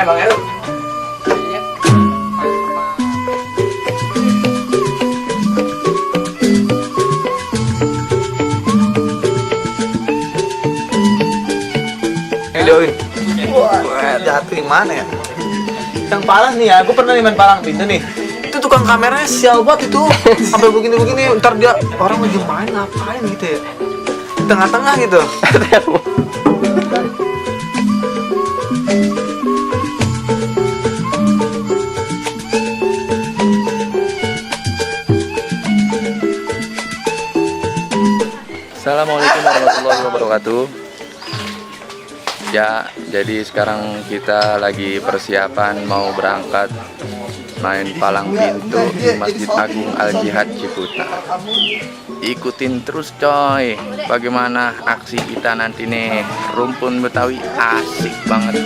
Bang Eru. Videoin. Wah, jatuh yang mana ya? Yang palang nih ya, gue pernah nih main palang pintu nih. Itu tukang kameranya sial banget itu. Sampai begini-begini, ntar dia orang lagi main ngapain gitu ya? Di tengah-tengah gitu. Assalamualaikum warahmatullahi wabarakatuh. Ya, jadi sekarang kita lagi persiapan mau berangkat main palang pintu di Masjid Agung Al Jihad Ciputat. Ikutin terus coy, bagaimana aksi kita nanti nih. Rumpun Betawi asik banget.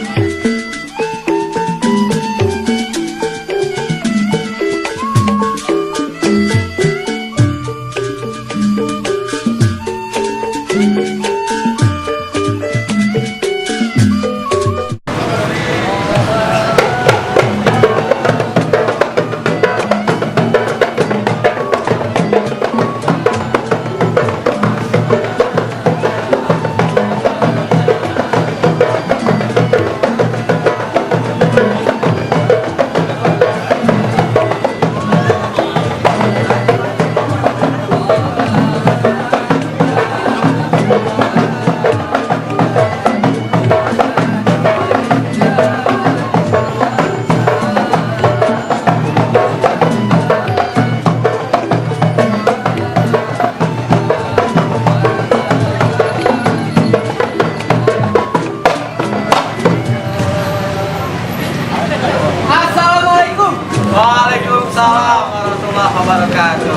Waalaikumsalam warahmatullahi wabarakatuh.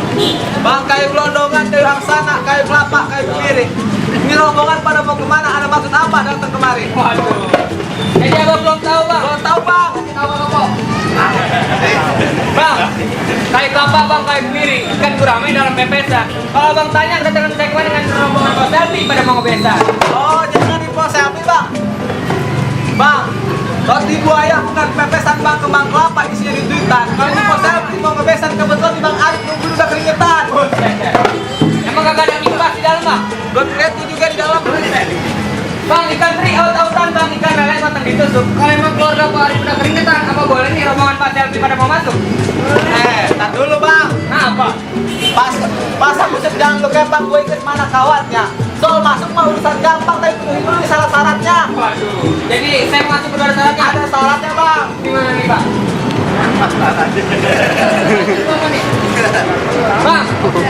Bang, kayu gelondongan, kayu hangsana, kayu kelapa, kayu kemiri. Ini rombongan pada mau kemana? Ada maksud apa datang kemari? Waduh. Jadi abang belum tahu bang. Belum tahu bang. Tahu apa? Bang, kayak kelapa bang, kayak kemiri. Kan gurame dalam pepesan. Kalau abang tanya kedatangan saya kemana dengan rombongan Pak Selfie pada mau ngebesan. Oh, jangan di pos selfie bang. Bang, roti buaya bukan pepesan bang, kembang kelapa isinya di duitan. Kalau di pos selfie mau ngebesan kebetulan di bang Arif nunggu udah keringetan. Emang kagak ada kipas di dalam bang? Got kreatif juga di dalam. Bang, ikan teri out-outan bang, ikan lele matang ditusuk. Kalau emang keluarga Pak Arif udah keringetan, apa boleh nih rombongan Pak Selfie pada mau masuk? Tar dulu bang. Apa? Pas aku sedang lu kepang gue ikut mana kawatnya. Soal masuk mah urusan gampang, tapi penuhi dulu salah syaratnya. Waduh. Jadi saya masuk ke dalam syaratnya? Ada syaratnya bang. Gimana nih bang? Gimana nih? Bang,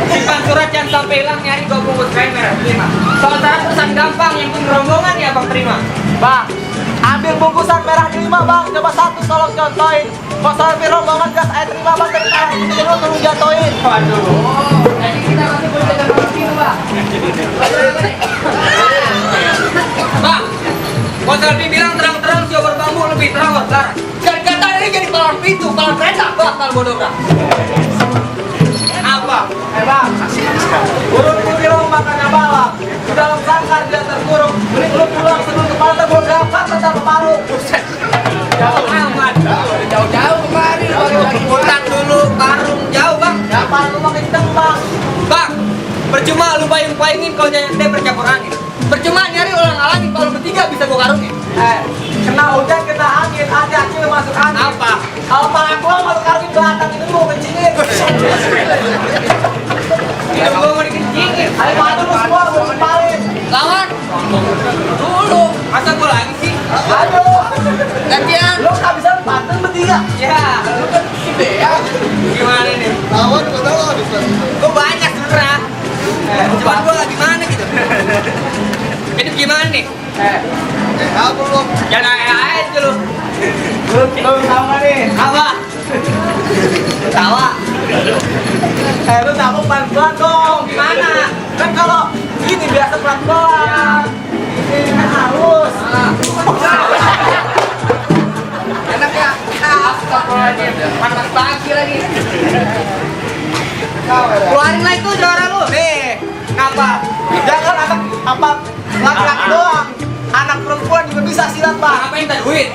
simpan surat jangan sampai hilang, nyari 2 bungkus kain merah 5. Soal syarat urusan gampang, yang penting rombongan ya bang terima. Bang, ambil bungkusan merah 5 bang. Coba satu tolong contohin. Pas sampai rombongan gas air terima bang dari tangan ini lu tolong jatoin. Waduh. Jadi kita masih boleh jalan begitu bang. Bang, Pak Selfie bilang terang-terang siapa bambu lebih terang besar. Dan kata ini jadi palang pintu, palang kereta, bakal bodoh bang. Apa? Bang, burung putih lo makannya balak. Di dalam sangkar dia terkurung. Beli lu pulang sebelum kepala terbol dapat tetap kemaru. Jauh amat. Jauh-jauh kemari. Utang dulu karung jauh bang. Siapa lu makin kenceng bang? Bang, percuma lu payung-payungin kalau nyantai bercampur angin. Percuma nyari ulang alangin kalau bertiga bisa gua karungin. Kena hujan, kena angin, hati-hati lu masuk angin. Apa? Kalau palang gua masuk karungin belakang itu lu kencingin. Hidup gua mau dikencingin. Ayo maju lu semua, gua kepalin. Lawan. Dulu. Masa gua lagi sih? Aduh. Gantian. Lu gak bisa pantun bertiga. Ya, lu kan gede ya. Gimana nih? Lawan gua tahu bisa. Gua banyak sebenernya. Cuman gua lagi mana gitu. Jadi gimana nih? Apa lu? Jangan aja lu. Lu tahu gak nih? Apa? Tawa. Lu tahu pelan-pelan dong. Gimana? Kan kalau gini biasa pelan-pelan. Ini kan halus. Enak ya? Astagfirullahaladzim. Panas pagi lagi. Keluarin lah itu juara lu. Nih, kenapa? Jangan anak apa laki-laki doang. Anak perempuan juga bisa silat, Bang. Apa yang duit?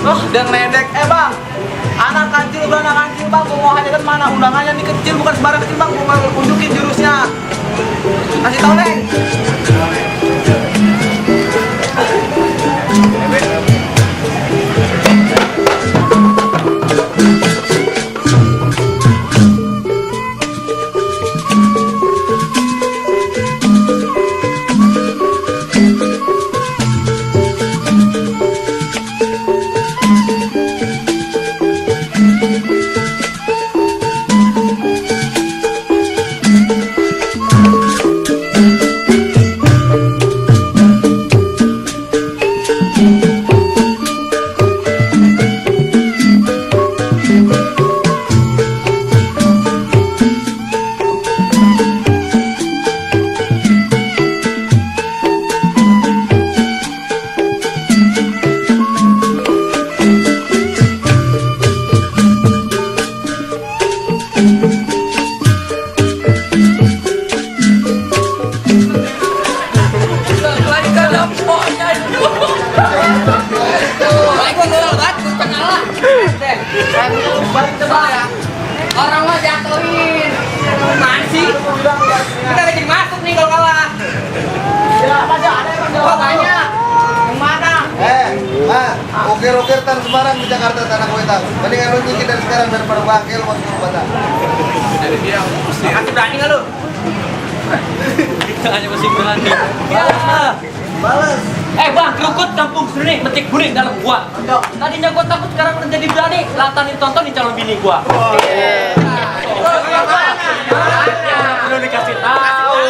Oh, dia ngeledek. Bang, anak kancil beranak kancil bang, gua mau hajatan mana? Undangannya nih kecil, bukan sembarang kecil bang. Gua mau unjukin jurusnya. Kasih tau Neng. Orang mah jatuhin. Masih? Kita lagi masuk nih kalau kalah. Ya, apa aja ada yang Oh, banyak. Yang mana? Ukir-ukir tan Semarang di Jakarta tanah kuitang. Mendingan lu nyikir dari sekarang daripada bangke lu masuk ke Batak. Masih berani nggak lu? Kita hanya masih berani. Ya. Balas. Bang, kerukut kampung sini metik kuning dalam gua. Tadinya gua takut, sekarang udah jadi berani. Latanin tontonin calon bini gua. Perlu dikasih tahu.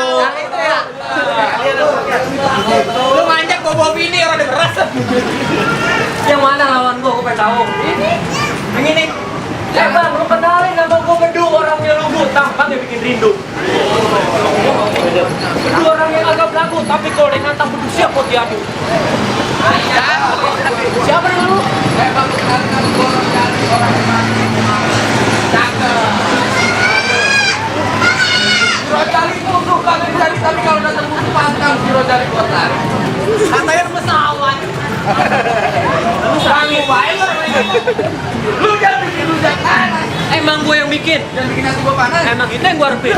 Lu manjak bawa bini orang udah beras. Yang mana lawan gua pengen tahu. Yang ini. Bang, lu kenalin nama gua Bedu, orangnya lugu, tampangnya bikin rindu. Bedu orang yang agak belagu, tapi kalau dia ngantang Bedu siap buat diadu. Siapa dengan lu? Rojali itu suka mencari, tapi kalau datang buku pantang si Rojali buat lari. Katanya pesawat. Lu sangi baik lu jangan bikin lu jangan. Emang gua yang bikin. Jangan bikin hati gua panas. Emang itu yang gua harapin.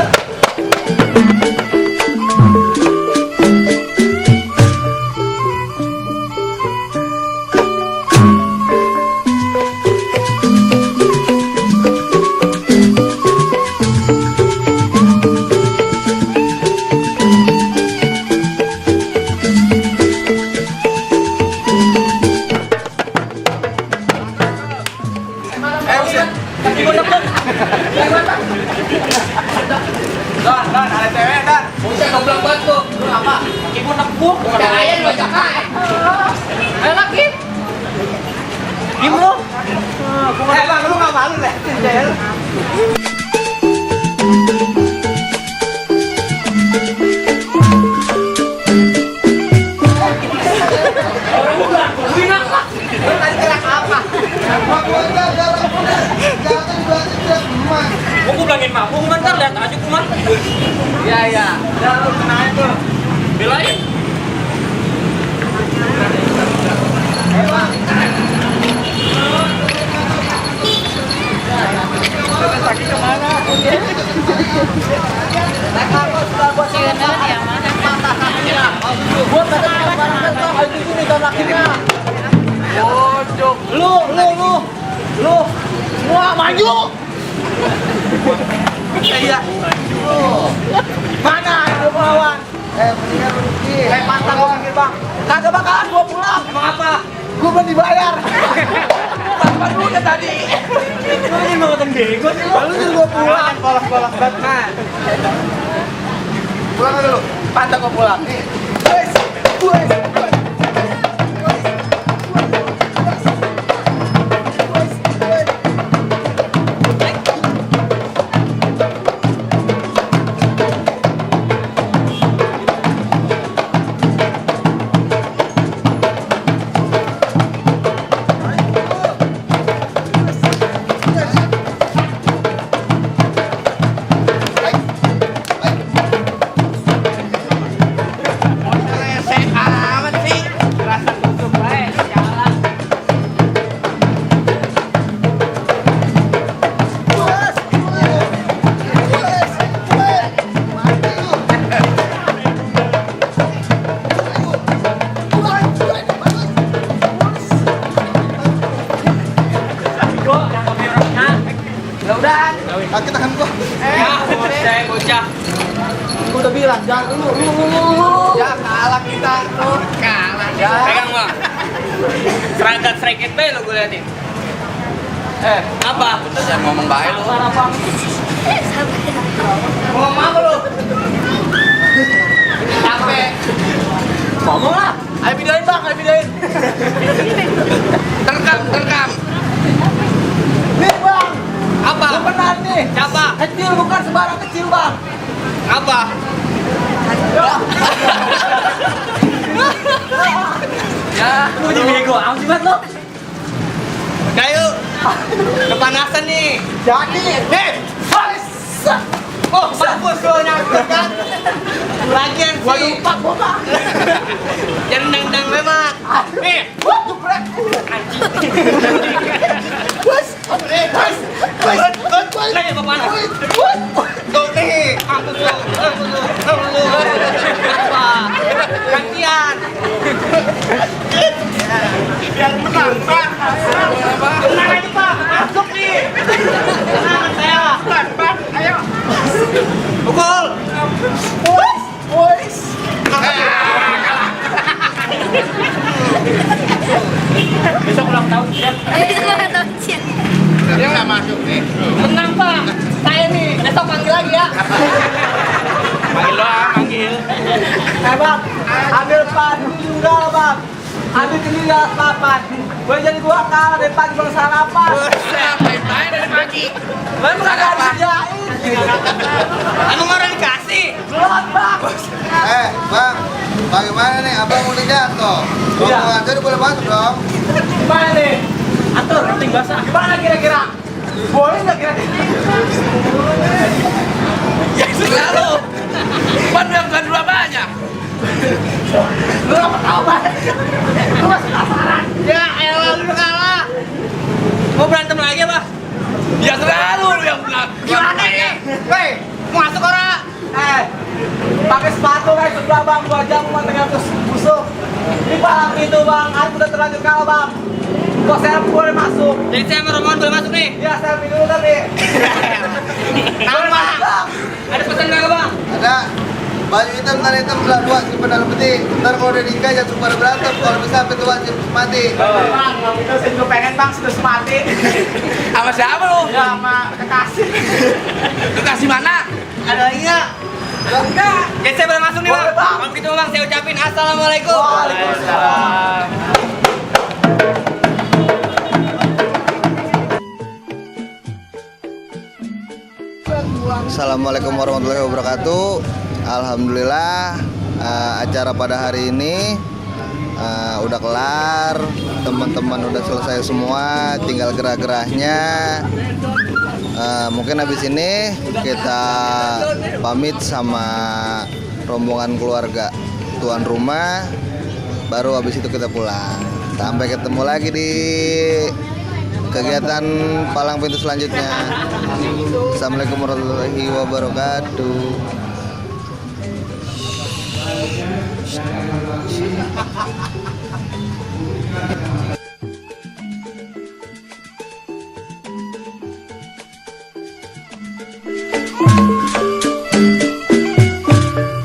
Kaki gua dapet. Don, ada cewek, Don. Bocah goblok banget tuh. Lu apa? Kaki gua nekuk. Caranya lu ajak aja. Ayo lagi. Diem lu. Bang, lu nggak malu deh. Orang gua lakuin apa? Lu tadi gerak apa? Gua bilangin mampu, bentar lihat aja kuman. Iya, iya. Ya, lu kenalin tuh. Belain. Lu, semua maju. Iya. Mana ada pelawan? Mendingan lu nyikir. Pantang gua panggil bang. Kagak bakalan gua pulang. Emang apa? Gua belum dibayar. Tanpa dulu kan tadi. Lu ini mau ngomong bego sih lu. Lalu juga gua pulang. Kolak-kolak banget. Pulang dulu. Pantang gua pulang. Wes, wes. Dan Sakit tangan gua. Saya bocah. Gua udah bilang jangan lu. ya kalah kita. Kalah. Ya. Pegang bang. Seragam be lo gue liatin. Apa? Jangan ngomong baik lu. Ngomong apa lu? Capek. Ngomong lah. Ayo videoin bang, ayo videoin. Terekam. Nih bang, Apa? lu pernah nih. Siapa? Kecil bukan sembarang kecil bang. Apa? Ya, Lu jadi bego amat sih, Mat, lo. Udah yuk. Kepanasan nih. Jadi, Oh, bagus lo nyangkut kan. Lagian gua sih. lupa gua bang. Jangan dang-dang memang. Nih. Lagi apa panas? Tuh nih, aku tuh. Apa? Gantian. Biar menang, Pak. Tenang aja, Pak. Masuk nih. Tenang saya. Pak, ayo. Pukul. Besok ulang tahun, Chef. dia nggak masuk nih. Menang, Pak. Saya nih. Besok panggil lagi ya. Panggil lo, panggil. Bang, ambil pan juga bang. Ambil tinggal papan. Gua jadi gua kalah dari pagi bang sarapan. Main dari pagi. Mana kagak dikerjain. Emang orang dikasih. Belum bang. Bang, bagaimana nih? Abang udah jatuh. Iya. Rombongan jadi boleh masuk dong. Gimana nih? Atur, penting basah. Gimana kira-kira? Boleh nggak kira-kira? Ya sudah lo. Ban yang kan dua banyak. Lu apa tahu bang? Lu masih penasaran? Ya, elah lu kalah. Mau berantem lagi apa? Ya selalu lu yang bilang. Gimana ya? Hei, mau masuk orang? Pakai sepatu guys sebelah bang, 2 jam memantengin musuh. Ini palang itu bang, aku udah terlanjur kalah bang. Kok saya boleh masuk? Jadi saya sama Roman boleh masuk nih. Ya selfie dulu tapi. Tahan bang. Ada pesan nggak bang? Ada baju hitam dan hitam belah dua simpan dalam peti. Ntar kalau udah nikah jangan suka pada berantem. Kalau bisa sampai tua mati. Bang, itu saya juga pengen bang, sudah semati. Sama siapa lu? Ya sama kekasih. Lu kasih mana? Ada lagi nggak? Enggak. Jadi saya boleh masuk nih bang. Boleh, Bang. Kalau begitu bang, saya ucapin assalamualaikum. Waalaikumsalam. Assalamualaikum warahmatullahi wabarakatuh. Alhamdulillah acara pada hari ini udah kelar. Teman-teman udah selesai semua, tinggal gerah-gerahnya. Mungkin habis ini kita pamit sama rombongan keluarga tuan rumah. Baru habis itu kita pulang. Sampai ketemu lagi di kegiatan palang pintu selanjutnya. Assalamualaikum warahmatullahi wabarakatuh.